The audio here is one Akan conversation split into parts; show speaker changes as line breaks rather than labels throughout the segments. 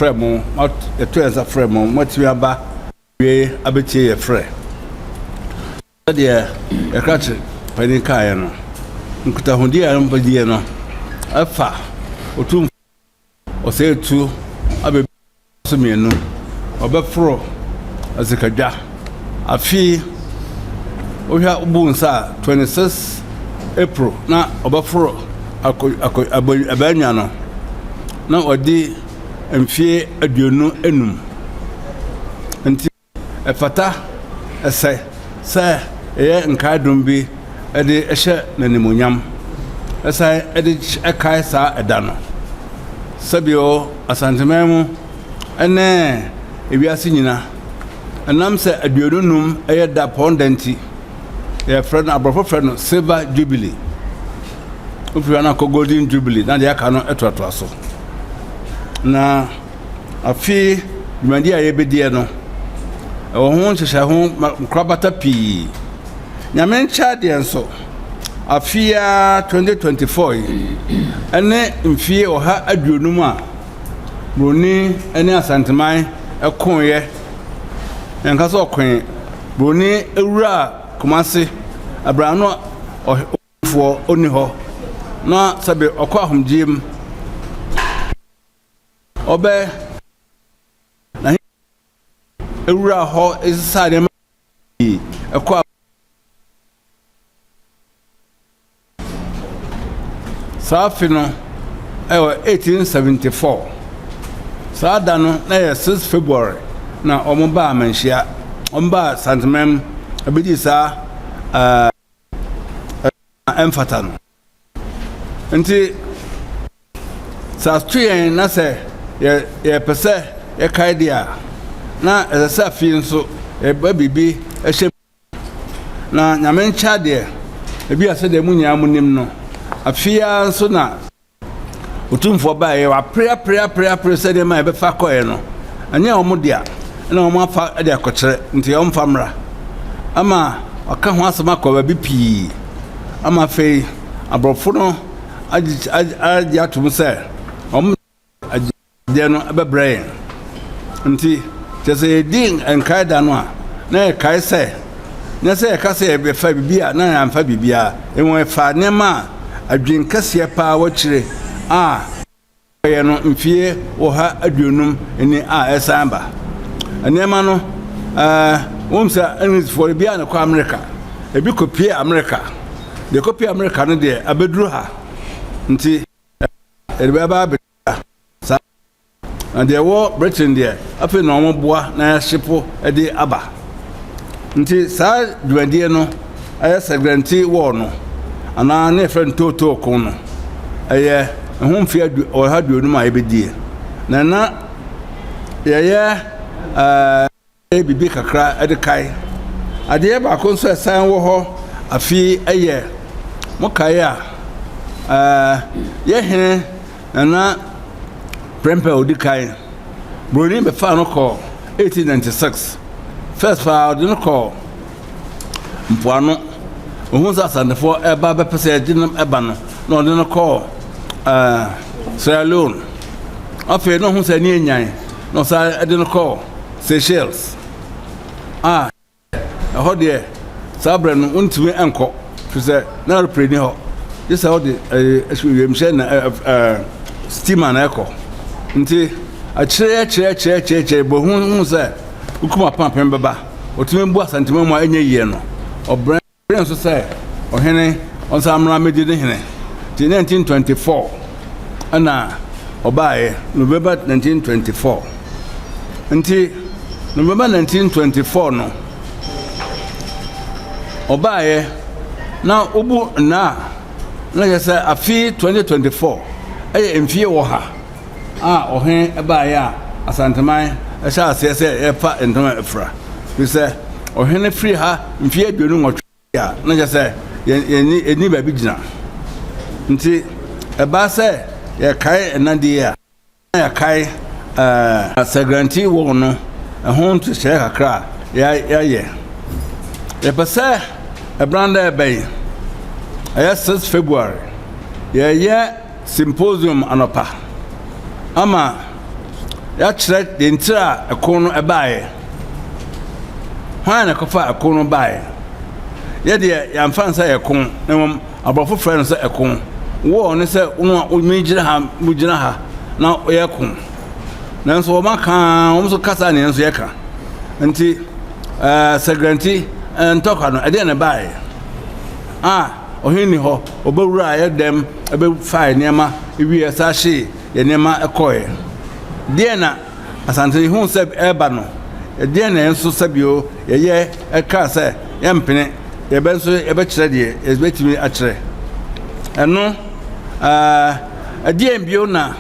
Yɛfrɛ mo, yɛto yɛn nsa frɛ mo, moatumi aba wie abɛtie yɛ frɛ. Sɛdeɛ yɛn krakye panin kaeɛ no, nkutahodie a yɛbɛdie no ɛfa Otumfoɔ Osei Tutu abɛbi so mmienu, ɔbɛforo asikadwa. Afe wohwɛ a wobu nsa a 26 April na ɔbɛforo akɔ akɔ abannwa no na ɔde mfeɛ 25. Nti ɛfata, ɛsɛ sɛ yɛyɛ nkaedom bi de hyɛ no animuonyam, ɛsan de kae saa ɛda no. Sɛbio Asanteman mu ne ewiase nyina, ɛnam sɛ 25 yɛ dapɔn da nti, yɛfrɛ no, aborɔfo frɛ no Silver Jubilee. Wofiri hɔ no akɔ Golden Jubilee na deɛ aka no toatoa so. Na afe dwumadi a yɛbɛdiɛ no, ɛwɔ ho nhyehyɛ ho nkorabata pii. Nyame nkyɛ adeɛ nso, afe yi ara 2024 yi, ɛne mfie 150 a Buroni ne Asanteman koeɛ, yɛnka sɛ ɔkoe, Buroni wuraa Kumase, ɛberɛ a na ɔfoɔ ɔnni hɔ, na sɛbe ɔkɔ ahomegyeɛ mu, ɔbɛ n'ahe wuraa hɔ sesaa nneɛma pii ɛkɔ saa afe no ɛwɔ 1874. Saa da no na yɛ 6 February na wɔn baa Amanhyia, wɔn baa Santemam ɛbɛdi saa ɛmfata no. Nti sɛ ato yɛn na sɛ yɛpɛ sɛ yɛkae deɛ a, na ɛsɛ sɛ afei nso yɛba biribi hyɛ. Na Nyame nkyɛ adeɛ, ebi a sɛdeɛ mo nyinaa mo nim no, afei ara nso na Otumfoɔ baeɛ, wapere apere apere apere sɛ nneɛma a yɛbɛfa kɔɛ no, ɛnyɛ wɔn dea, ɛna wɔn afa de akɔkyerɛ, nti wɔmfa mmra. Ama ɔka ho asɛm akɔ baabi pii, ama afei aborɔfo no agye atom sɛ wɔn deɛ no bɛbrɛ yɛn. Nti kyerɛ sɛ yɛdi nkae da no a, na yɛkae sɛ, nyɛ sɛ yɛka sɛ yɛbɛfa biribi a na yɛamfa biribiara, mmom yɛfa nneɛma a adwene kɛseɛ paa wɔakyire a yɛ no mfie 150 ni a ɛsan ba. Nneɛma no, wɔn sɛ Englishfoɔ ebi a na kɔ Amerika, ebi kɔpie Amerika. Deɛ kɔpie Amerika no deɛ abɛduru ha, nti yɛde bɛba abɛdura saa. Na deɛ ɛwɔ Britain deɛ, afei na wɔn boa na yɛahyepo de aba. Nti saa dwumadie no ɛyɛ Sagrenti War no, anaa ne yɛfrɛ no Tootoo Ko no, ɛyɛ ɛho mfeɛ 150 a yɛbɛdie. Na yɛyɛ biribi kakra de kae. Adeɛ baako nso a ɛsan wɔ hɔ afe ɛyɛ, mokae a, yɛ hene Nana Prempeh a ɔdi kan, Buroni bɛfaa no kɔ 1896. First paa ɔde no kɔ mpoano. Ohun sɛ Asantefoɔ ɛba bɛpɛ sɛ yɛgye no ɛba no, na ɔde no kɔɔ Sierra Leone. Afei na ohun sɛ ani anyan, na ɔsan ɛde no kɔɔ Seychelles. A ɛhɔ deɛ saa berɛ no wontumi nkɔ, firi sɛ na aeroplane ni hɔ, gye sɛ wode wiemhyɛn na steamer na ɛkɔ. Nti akyire akyire akyire akyire akyire bɔ hu sɛ wokum apem bɛba, ɔtumi bu Asantema mu a ɛnyɛ yie no, ɔbrɛ nso sɛ ɔhene ɔnsan mmra mmɛdi ne hene. Nti 1924 ɛna ɔbaeɛ, November 1924. Nti November 1924 no ɔbaeɛ na wobu nna a na kyerɛ sɛ afe 2024 ɛyɛ mfie 100 a ɔhene baeɛ a Asanteman ɛhyɛ aseɛ sɛ yɛfa ntoma afira. Firi sɛ ɔhene firi ha mfie 28 a, na kyerɛ sɛ yɛnni baabi gyina. Nti ɛbaa sɛ yɛkae ɛna deɛ a, na yɛkae Sagrenti War no ɛho nhyehyɛeɛ kakra a yɛayɛ. Yɛpɛ sɛ ɛberɛ da ɛbɛn, ɛyɛ 6 February, yɛyɛ symposium anɔpa ama Yɛakyerɛ deɛ ntira a ɛko no ɛbaeɛ. Hwan na ɛkɔfa ɛko no baeɛ? Yɛ deɛ yɛamfa no sɛ ɛko, na mmom aborɔfo frɛ no sɛ ɛko. War ne sɛ wo a megyina ha, mogyina ha na yɛko. Nanso wɔn aka, wɔn nso kasa na yɛn nso yɛka. Nti ɛɛ Sɛgrɛnti ntɔkwa no, ɛdeɛn na ɛbaeɛ? A ɔhene ni hɔ, ɔbɛwura yɛ dɛm, ɛbɛfae nneɛma, wieɛ saa hyee yɛn nneɛma kɔeɛ. Deɛn na Asante huu sɛ ɛreba no, ɛdeɛn na yɛn nso sɛbio yɛyɛ ɛkaa sɛ yɛmpene, yɛbɛ nso yɛbɛkyerɛ deɛ yɛbɛtumi akyerɛ. Ɛno, ɛɛ, ɛdeɛn bio na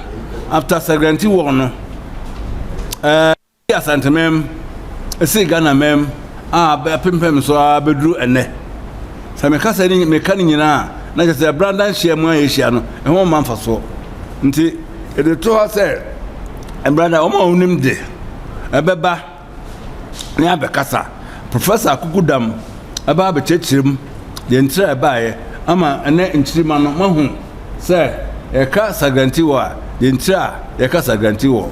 after Sagrenti war no, ɛɛ, Ɛsii Asanteman mu, ɛsii Ghana man mu a apempem so ara bɛduru ɛnnɛ. Sɛ meka sɛ ne meka ne nyinaa a, na kyerɛ sɛ branda nhyiamu a yɛhyia no, ɛho mma mfasoɔ. Nti yɛde to hɔ sɛ branda wɔn a wɔnim de ɛbɛba ne abɛkasa. Professor Akukudam ɛba abɛkyerɛkyerɛ mu deɛ ntira a ɛbaeɛ ama ɛnɛ nkyirimma no moahu sɛ yɛka Sagranti wɔ a, deɛ ntira a yɛka Sagranti wɔ.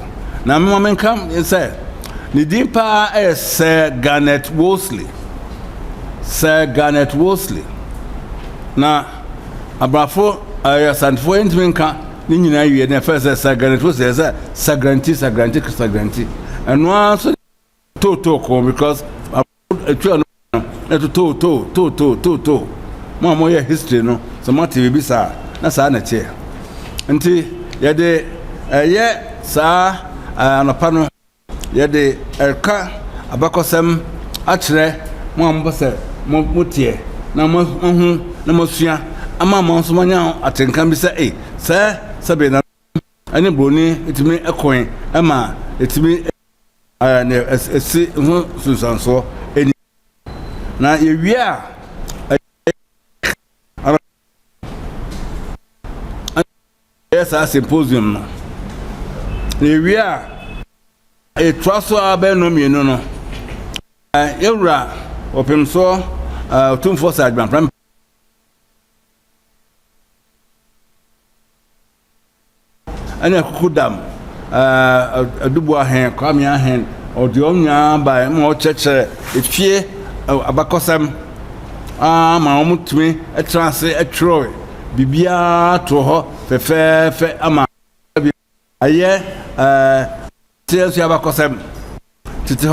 Na mema menka sɛ ne din paa yɛ Sir Garnet Wolseley. Sir Garnet Wolseley. Na abrafo ɛyɛ Asantefoɔ yɛntumi nka ne nyinaa wie na ɛfɛ sɛ Sir Garnet Wolseley sɛ Sagranti Sagranti Sagranti. Ɛno ara nso tootoo ko because Etua no no na ɛto too too too too too too. Mo a moyɛ history no sɛ moate biribi saa a, na saa na ɛteɛ. Nti yɛde ɛyɛ saa anɔpa no yɛde ɛka abakɔsɛm akyerɛ mo a mopɛ sɛ mo moteɛ na moahu na moasua ama mo nso moanya atenka bi sɛ ei sɛ sɛbe na ɛne buroni tumi koe ma ɛtumi nea ɛsi ho nsunsuansoɔ ni. Na yɛwie a, ɛyɛ saa symposium no. Na yɛwie a, yɛtoa so ara bɛyɛ nnɔnmienu no, yɛwura ɔpemsoɔ Otumfoɔ Sir Agyeman Prempeh. Ɛna Akukudam, Adubu Ahen, Kwame Ahen, ɔde wɔn nyinaa bae ma ɔkyerɛkyerɛ efie abakɔsɛm ma wɔtumi tena ase twerɛ biribiara too hɔ fɛfɛɛfɛ ama ayɛ teɛ nso abakɔsɛm tete hɔ.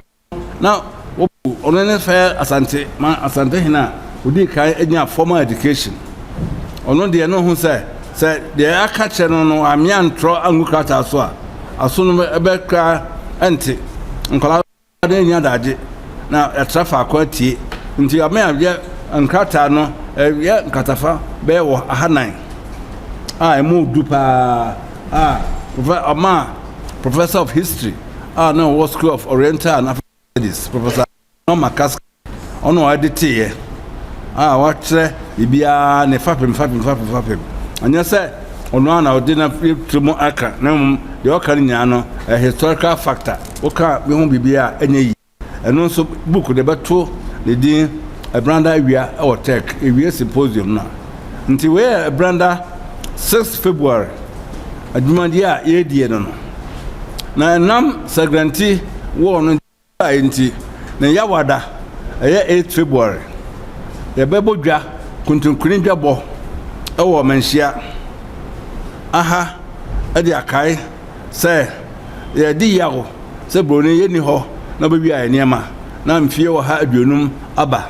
Na wɔbu ɔno ne fɛ Asante ma Asante hene a odii kan nya formal education. Ɔno deɛ no ho sɛ sɛ deɛ aka kyerɛ no no amea ntorɔ angu krataa so a aso no bɛkra ɛnte nkwadaa no ani adagye na yɛatra faako atie nti amea yɛ nkrataa no ɛyɛ nkratafa bɛyɛ wɔ ahanan a ɛmu du paa a ɔmaa professor of history a na ɔwɔ School of Oriental and African Studies, Professor Norma Kaska, ɔno a ɔde teeɛ a wakyerɛ biribiara ne fapem fapem fapem fapem. Ɛnyɛ sɛ ɔno ara na ɔde na tiri mu aka na mmom deɛ ɔka no nyinaa no ɛyɛ historical factor. Woka bi ho biribi a ɛnyɛ yie. Ɛno nso book de bɛto ne din Ɛbranda Awia wɔ Tech Ewie Symposium no a. Nti wei yɛ Ɛbranda 6 February adwumadeɛ a yɛredie no no. Na ɛnam Sagranti wɔɔ no baeɛ nti, ne Yawada ɛyɛ 8 February yɛbɛbɔ dwa, kuntunkuni dwabɔ wɔ Manhyia aha de akae sɛ yɛredi yaw sɛ buroni yɛnni hɔ na ɔbɛwia yɛn nneɛma na mfeɛ 150 aba.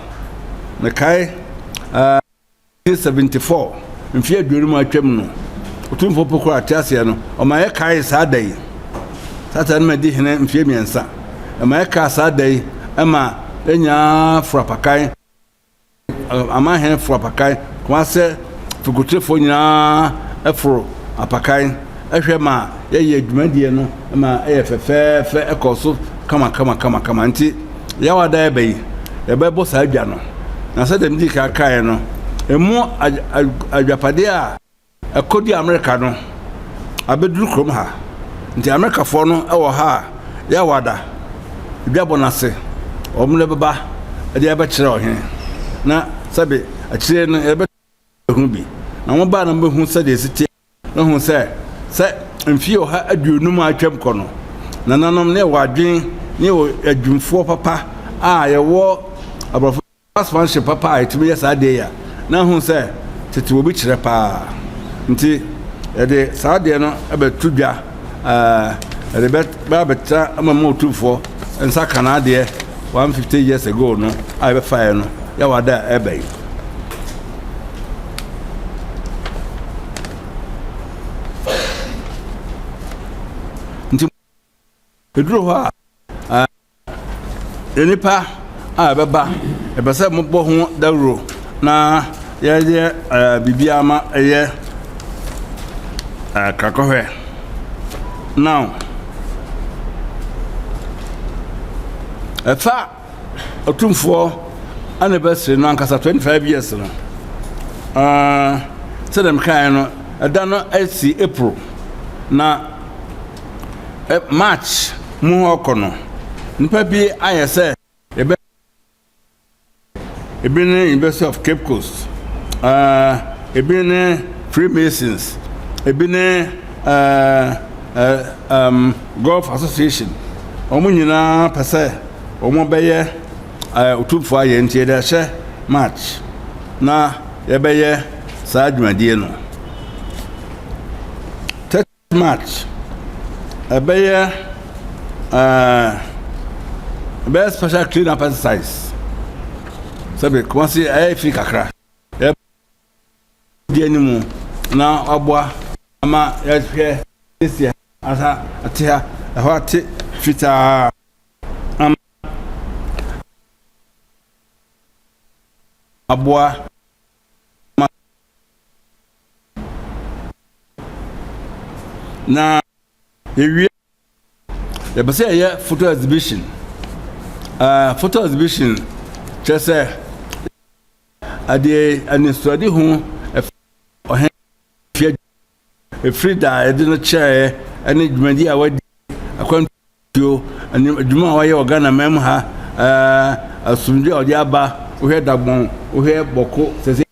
Mekae uh, 1974 mfeɛ 50 atwam no Otumfoɔ Poku a te aseɛ no ɔma yɛkae saa da yi. Saa da no ma di hene mfeɛ 3. Ɛma yɛkaa saa da yi ɛma yɛnyaa foro apakan. Amanhene foro apakan, Kumase fekutefoɔ nyinaa foro apakan hwɛ ma yɛyɛ dwumadie no ma ɛyɛ fɛfɛɛfɛ ɛkɔ so kama kama kama kama nti Yawada ɛbɛ yi yɛbɛbɔ saa dwa no na sɛdeɛ medii kan kaeɛ no ɛmu adwapadeɛ a Ɛkɔdi Amerika no abɛduru kurom ha. Nti Amerikafoɔ no wɔ ha a, Yawada dwabɔ no ase, wɔn de bɛba de abɛkyerɛ ɔhene. Na sɛbe akyire no yɛbɛhunu bi. Na wɔn baa na wɔbɛhu sɛdeɛ ɛsi teɛ na wɔhu sɛ, sɛ mfeɛ 150 a atwam kɔ no, Nananom, na yɛwɔ adwene, na yɛwɔ adwumfoɔ papa a yɛwɔ aborɔfo craftsmanship papa a yɛtumi yɛ saa adeɛ yi a, na ahu sɛ tete wɔ bi kyerɛ paa. Nti yɛde saa adeɛ no bɛto dwa, yɛde bɛ abɛtra ama mu otumfoɔ nsa ka n'adeɛ 150 years ago no a yɛbɛfaeɛ no, yɛwɔ ada a ɛreba yi. Nti ɛduru hɔ a, nnipa a ɛbɛba, ɛpɛ sɛ mobɔ ho dawuro na yɛyɛ biribiara ma ɛyɛ kakɔhwɛ. Now, ɛfa Otumfoɔ anniversary no ankasa 25 years no, sɛdeɛ mekaeɛ no, ɛda no asi April na March mu hɔ kɔ no, nnipa bi ayɛ sɛ yɛbɛ ebi ne University of Cape Coast, ebi ne Freemasons, ebi ne Golf Association. Wɔn nyinaa pɛ sɛ wɔbɛyɛ Otumfoɔ ayɛ nti yɛde ahyɛ March na yɛbɛyɛ saa dwumadie no. March, ɛbɛyɛ ɛbɛyɛ special clean up exercise. Sɛbi Kumasi ɛyɛ fi kakra. Yɛbɛdi anim na waboa ama yɛahwɛ siesie asa ate ha ɛhɔ ate fitaa ama aboa ma na yɛwie yɛpɛ sɛ yɛyɛ photo exhibition. Photo exhibition kyerɛ sɛ adeɛ anisoade ho ɔhene fie ɛfiri da a yɛde no kyerɛɛ ɛne dwumadi a wadi akwantuo adwuma a wayɛ wɔ Ghana man mu ha, asomdwe a ɔde aba, wohwɛ Dagbɔn, wohwɛ Bɔko, sɛsɛ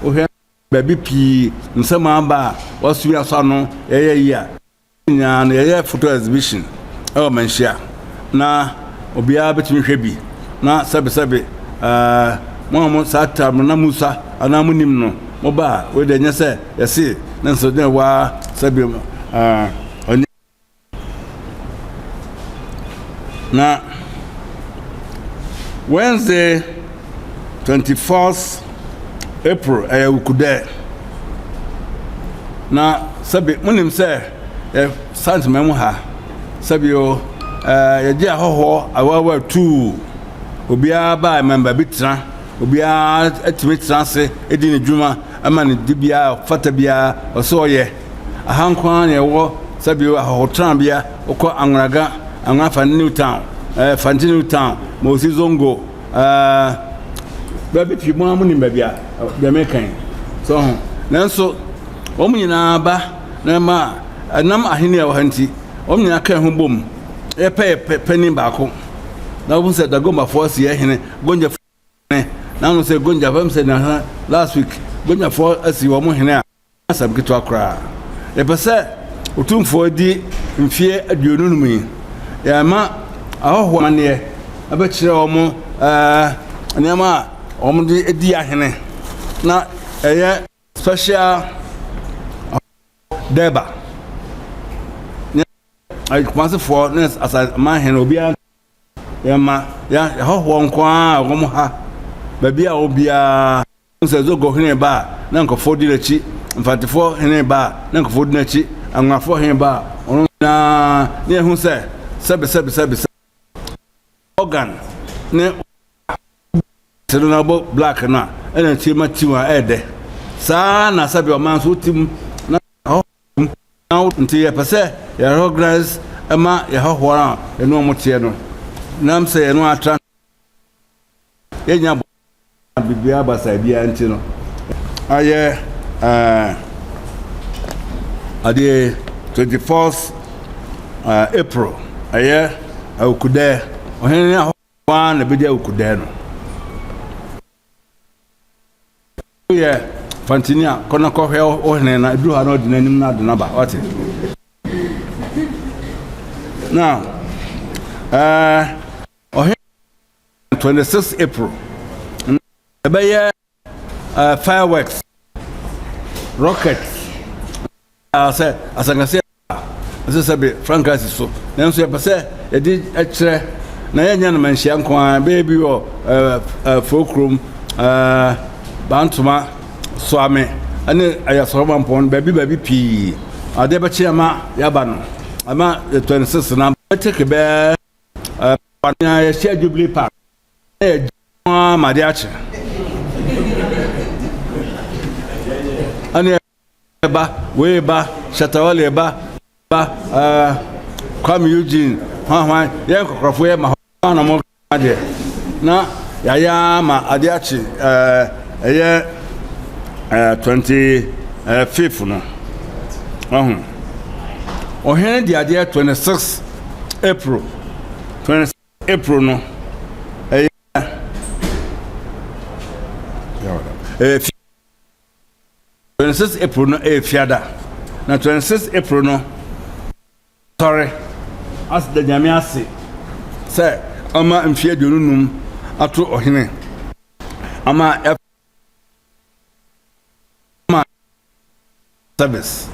wohwɛ baabi pii nsɛm aba a wasumi asɔ ano yɛyɛ yi a nyinaa no yɛyɛ photo exhibition ɛwɔ Manhyia na obiara bɛtumi hwɛ bi na sɛbesɛbe mo a mo saa tam no na musa anaa mo nim no mo ba a wei deɛ nyɛ sɛ yɛse ne nso ne waa sɛbi ɔnyɛ na Wednesday 24th April ɛyɛ Wukudɛ na sɛbi monim sɛ yɛ santema mu ha sɛbi o yɛgye ahɔhoɔ awawa tuu obiara baa mɛmba bi tena obiara atumi tena ase di ne dwuma ama ne di biara fata biara ɔsɛ ɔyɛ Aha nko ara na yɛwɔ sɛbi ahɔhotenabea, wokɔ Anwraga, Anwra Fante New Town, eh, Fante New Town, Mosi Zongo, eh, baabi pii mo ara mo nim baabi a deɛ meka yi. So ho. Nanso wɔn nyinaa ba na ɛma ɛnam ahenni a ɛwɔ ha nti, wɔn nyinaa ka ho bom. Yɛpɛ yɛ panin baako. Na wɔn sɛ Dagombafoɔ si yɛ hene, Gonjafoɔ hene. Na wɔn sɛ Gonjafoɔ sɛ na last week Gonjafoɔ asi wɔn hene a. Asɛm ketewa koraa. Yɛpɛ sɛ Otumfoɔ di mfeɛ 25 yi, yɛma ahɔhoɔ amanneɛ bɛkyerɛ wɔn nneɛma a wɔde di ahene na ɛyɛ special dɛba. Ne Kumasefoɔ ne Asamanhene obiara yɛma yɛn ahɔhoɔ nko ara a wɔn ha baabi a wɔn biara. Sɛ Zogo hene ba a, na nkurɔfoɔ di n'akyi, Mfantefoɔ hene ba a, na nkurɔfoɔ di n'akyi, Anwonafoɔ hene ba a, ɔno nyinaa ne yɛhu sɛ sɛbe sɛbe sɛbe sɛ organ ne te no na bɔ black no a ɛna tie ma tiw a ɛyɛ dɛ saa na sɛbe ɔman nso wotim na na nti yɛpɛ sɛ yɛ recognize ɛma yɛhɔhoɔ a yɛne wɔn teɛ no nam sɛ yɛne wɔn atra yɛnya biribiara basaa biara nti no ayɛ adeɛ 24th April ɛyɛ awukudɛ ɔhene ne ahɔhoɔ ara na ɛbɛdi awukudɛ no woyɛ fantini a kɔ na kɔhwɛ wo hene na ɛduru ha na ɔdi n'anim na ade no aba wate. Now, ɔhene 26 April, ɛbɛyɛ fireworks, rockets, sɛ asankɛseɛ a ɛsɛ sɛ be frankaa si so, nanso yɛpɛ sɛ yɛde kyerɛ na yɛnyɛ no manhyia nko ara. Bɛyɛ bi wɔ Fokurom, Bantoma, Soame ne Ayasɔrɔma mpɔn baabi baabi pii. Adeɛ bɛkye ama yɛaba no ama 26 na bɛteke bɛɛ yɛhyia Jubilee Park na yɛgye ama adeɛ akye ɛne ba wei ba Shatawale ba ba Kwame Eugene hwan hwan yɛn nkɔkorɔfo yɛ ma hɔ na mo adeɛ na yɛayɛ ama adeɛ akye. Ɛyɛ 25th no ɔho ɔhene de adeɛ 26 April. 26 April no ɛyɛ 26 April no ɛyɛ Fiada, na 26 April no sɔre ase da Nyame ase sɛ ɔma mfeɛ 25 ato ɔhene ama ɛma service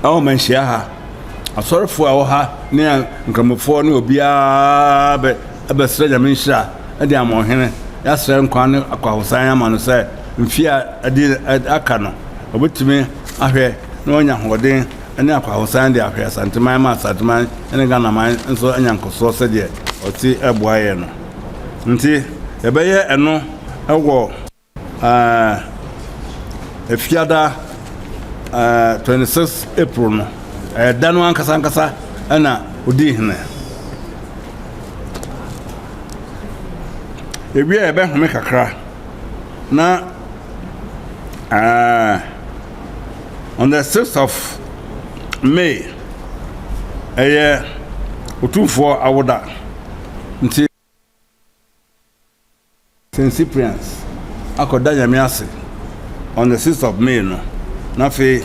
ɛwɔ manhyia ha. Asɔrefoɔ a ɛwɔ ha ne nkramofoɔ ne obiara bɛ ɛbɛsrɛ Nyame nhyira ɛde ama ɔhene. Yɛasrɛ nkwa ne akwahosan ama no sɛ mfeɛ a ɛde aka no ɔbɛtumi ahwɛ na wanya ahoɔden ne akwahosan de ahwɛ Asanteman ma Asanteman ne Ghanaman nso anya nkɔsoɔ sɛdeɛ ɔte ɛboa yɛn no. Nti yɛbɛyɛ ɛno ɛwɔ Efiada 26 April no. Ɛyɛ da no ankasa ankasa ɛna odi hene. Ewie a, yɛbɛhome kakra na on the 6th of May ɛyɛ Otumfoɔ awoda, nti St Cyprian's akɔda Nyame ase on the 6th of May no. Na afei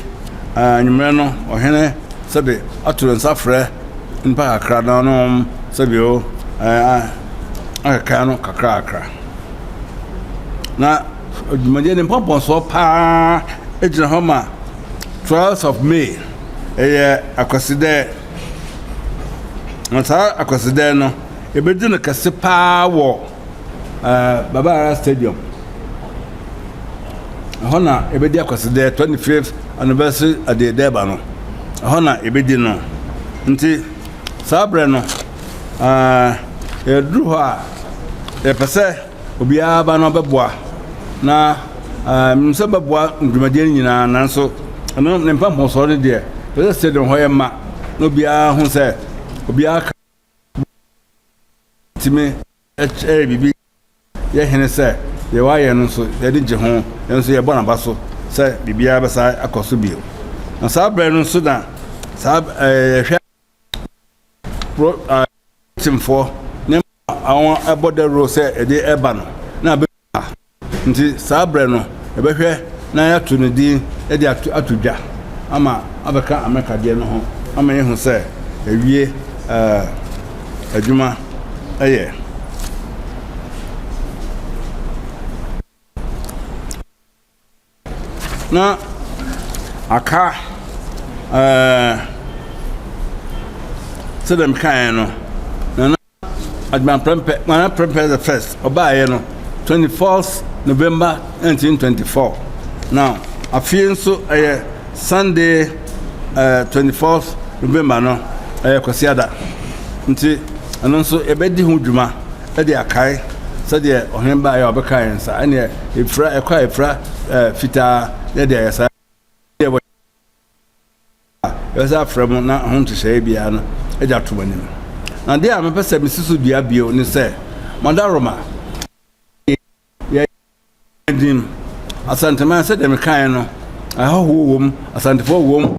anwummerɛ no ɔhene sɛbe ato ne nsa frɛ nipa kakra na ɔne wɔn sɛbe o akeka no kakra kakra. Na dwumadie ne mpɔmpɔnsoɔ paa gyina hɔ ma 12th of May, ɛyɛ Akwasidɛ. Na saa Akwasidɛ no yɛbɛdi no kɛse paa wɔ Baba Yara Stadium. Ɛhɔ na yɛbɛdi Akwasidɛ 25th anniversary adeɛ dɛba no, ɛhɔ na yɛbɛdi no. Nti saa berɛ no yɛduru hɔ a, yɛpɛ sɛ obiara ba no bɛboa na menim sɛ bɛboa dwumadie no nyinaa, nanso ɛno ne mpampɔnsɔɔ no deɛ, pɛ sɛ stadium hɔ yɛ ma na obiara ho sɛ obiara ka tumi ɛyɛ biribi yɛ hene sɛ deɛ wayɛ no nso yɛde gye ho, yɛn nso yɛbɔ n'aba so sɛ biribiara bɛsa akɔ so bio. Na saa berɛ no nso na saa yɛhwɛ pro timfoɔ ne wɔn ɛbɔ dawuro sɛ ɛde ɛba no na abɛ nti saa berɛ no yɛbɛhwɛ na yɛato ne din de ato dwa ama abɛka Amerika deɛ no ho ama yɛhu sɛ awie adwuma ɛyɛ. Na aka sɛdeɛ mekaeɛ no, Nana Agyeman Prempeh, Nana Prempeh the First, ɔbaeɛ no 24th November 1924. Now afei nso ɛyɛ Sunday 24th November no, ɛyɛ Kwasiada, nti ɛno nso yɛbɛdi ho dwuma ɛde akae sɛdeɛ ɔhene baeɛ a ɔbɛka yɛn nsa ɛneɛ ɛfira ɛkɔ a ɛfira fitaa yɛde ayɛ saa deɛ wɔ yɛbɛsɛ afrɛ mu na ho nhyehyɛeɛ biara no agya ato anim. Na deɛ a mepɛ sɛ mesi so dua bio ne sɛ madaroma yɛ din Asanteman, sɛdeɛ mekaeɛ no, ahɔhoɔ wɔ mu, Asantefoɔ wɔ mu,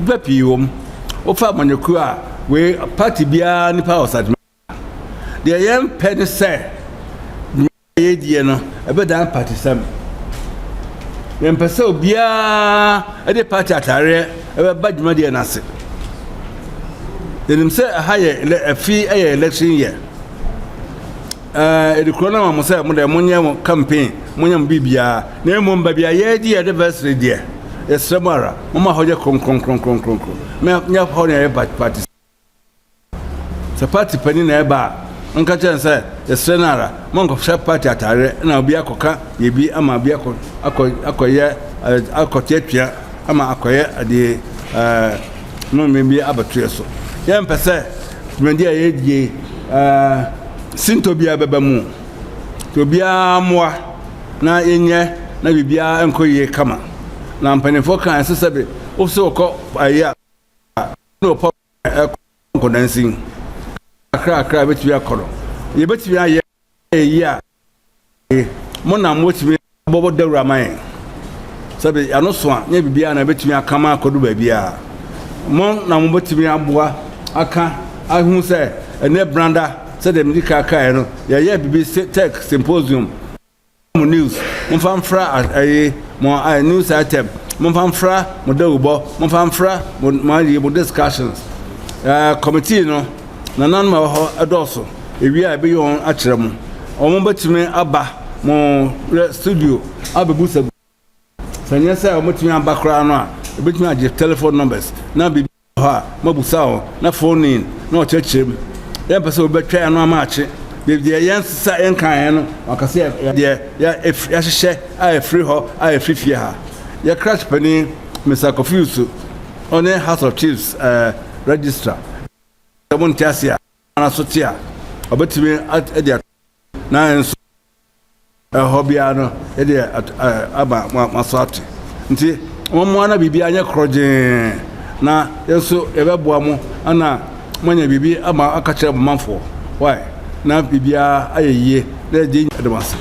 nipa pii wɔ mu. Wofa amanyɔkuo a wei party biara nipa wɔ Asanteman. Deɛ yɛmpɛ ne sɛ yɛdie no ɛbɛdan party sɛm. Yɛmpɛ sɛ obiara de party atareɛ ɛbɛba dwumadie no ase. Yɛnim sɛ ɛha yɛ afi yɛ election year. Ɛɛ yɛde kuro no ama mo sɛ mo deɛ monyɛ mo campaign, monyɛ mo biribiara. Na mmom baabi a yɛredi yɛn anniversary deɛ, yɛsrɛ mo ara, momma hɔ nyɛ kronkronkronkronkron. Nyɛ hɔ na yɛyɛ party. Sɛ party panin na ɛba a, monka kyerɛ no sɛ, Yɛsrɛ no ara, monkɔhyɛ party ataareɛ na obi akɔka biribi ama obi akɔ akɔ akɔyɛ akɔte atua ama akɔyɛ adeɛ ɛɛ nnome bi abɛto yɛ so. Yɛmpɛ sɛ dwumadi a yɛredie ɛɛ sintɔ biara bɛba mu. Nti obiara mmoa na yɛnyɛ na biribiara nkɔ yie kama. Na mpanimfoɔ kaa ɛsɛ sɛ bi wosɛ wɔkɔ ayi a ne wɔpɔ Ɛkɔ nkɔdansin kakrakra a ebetumi akɔ no, yebetumi ayɛ eyi a mo na mobetumi abɔ dawuru ama yɛn. Sɛbe ano so a, nyɛ biribiara na ebetumi aka ma akɔdu baabiara. Mo na mobetumi aboa aka ahu sɛ ɛnnɛ Branda, sɛdeɛ medi kan kaeɛ no, yɛyɛ biribi tech symposium. Mo news, momfa mfra ayi mo news item, momfa mfra mo dawubɔ, momfa mfra mo mo ayi mo discussions. Ɛɛ committee no, nananom a ɛwɔ hɔ ɛdɔɔso. Ewie a ebeyi wɔn akyerɛ mo. Wɔn bɛtumi aba mo studio abɛbusa. Sɛ nyɛ sɛ wɔbɛtumi aba koraa no a, ebɛtumi agye telephone numbers na biribi hɔ a moabusa wɔn na phone in na wɔkyerɛkyerɛ mu. Yɛmpɛ sɛ obi bɛtwɛn ano ama akye. Deɛ yɛn sesa yɛn kan no, waka sɛ deɛ yɛahyehyɛ a ɛfiri hɔ a ɛfiri fie ha. Yɛ krakye panin Mr. Kofi Usu, ɔne House of Chiefs registrar. Sɛ mo nte ase a, ana so te a, ɔbɛtumi de ato na nso ɛhɔ biara no yɛde aba mo aso ate. Nti mommoa na biribiara nyɛ korɔgyee na yɛn nso yɛbɛboa mo ana moanya biribi ama aka kyerɛ mo manfoɔ. Why? Na biribiara ayɛ yie na yɛgye ɛde mo ase.